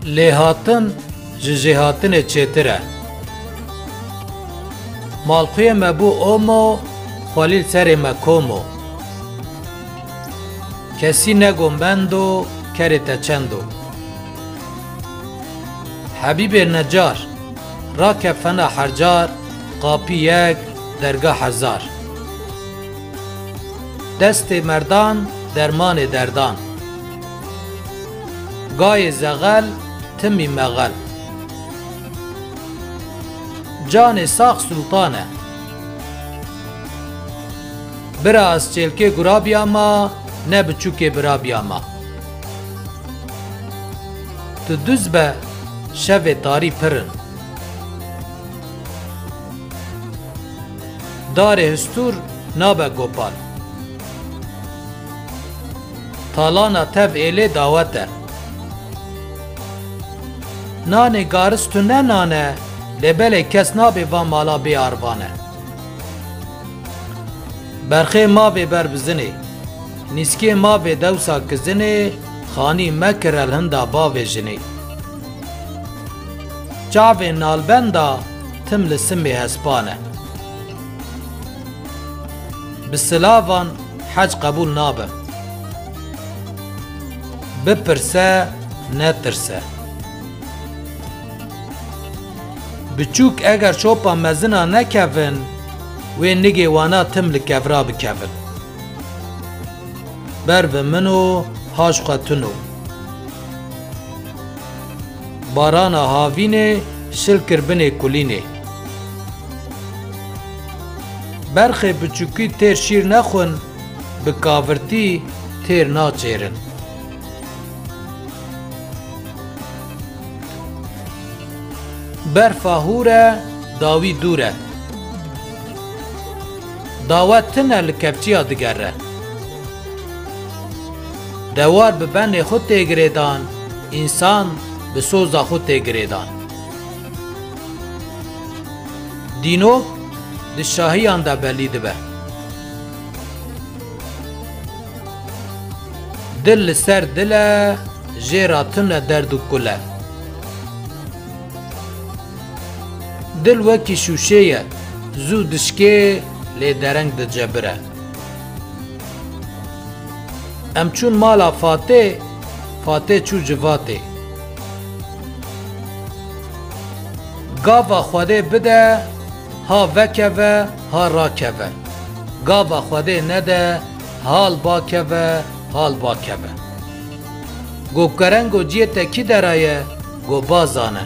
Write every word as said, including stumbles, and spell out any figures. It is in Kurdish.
Lêhatin ji jêhatinê çêtir e. Malxuyê me bû omo, xwelî li serê me kom o. Kesî nego mendo, kerê te çend o. Hebîbê necar, rakefena hercar, qapî yek, derga hezar. Destê merdan, dermanê derdan. Gayê zexel, timî mexel. Canê sax sultan e. Bira ez çêlkê gurabiya ma, ne biçûkê birabiya ma. Tu duz be, şevê tarî pir in. Darê histûr nabe gopal. Talana tev êlê dawet e. Nanê garis tu ne nan e, lê belê kes nabê van mala bê arvan e. Berxê mavê ber bi zinê. Nîskê mavê dewsa kizinê, xanî mekir el hinda bavê jinê. Çavê nalbenda tim li simê hespan e. Bi silavan hec qebûl nabe. Bipirse, netirse. Biçûk eger çopa mezina nekevin, wê nigê wana tim li kevra bikevin. Ber ve min o, ha ji xwe tun o. Barana havînê şil kir binê kulînê. Berxê biçûkî têr şîr nexwin, bi kavirtî têr naçêrin. Berfa hûr e, dawî dûr e. Dawet tune li kepçiya digere. Dewar bi benê xwe tê girêdan, însan bi soza xwe tê girêdan. Dînok di şahiyan de belî dibe. Dil li ser dil e, jê re tune derd û kul e. Dil wekî şûşê ye, zû dişkê, lê dereng dicebire. Em çûn mala Fatê, Fatê çû civatê. Gava Xwedê bide, ha vekeve, ha rakeve. Gava Xwedê nede, hal bakeve, hal bakeve. Go kerengo ciyê te kî deraye, go bazane.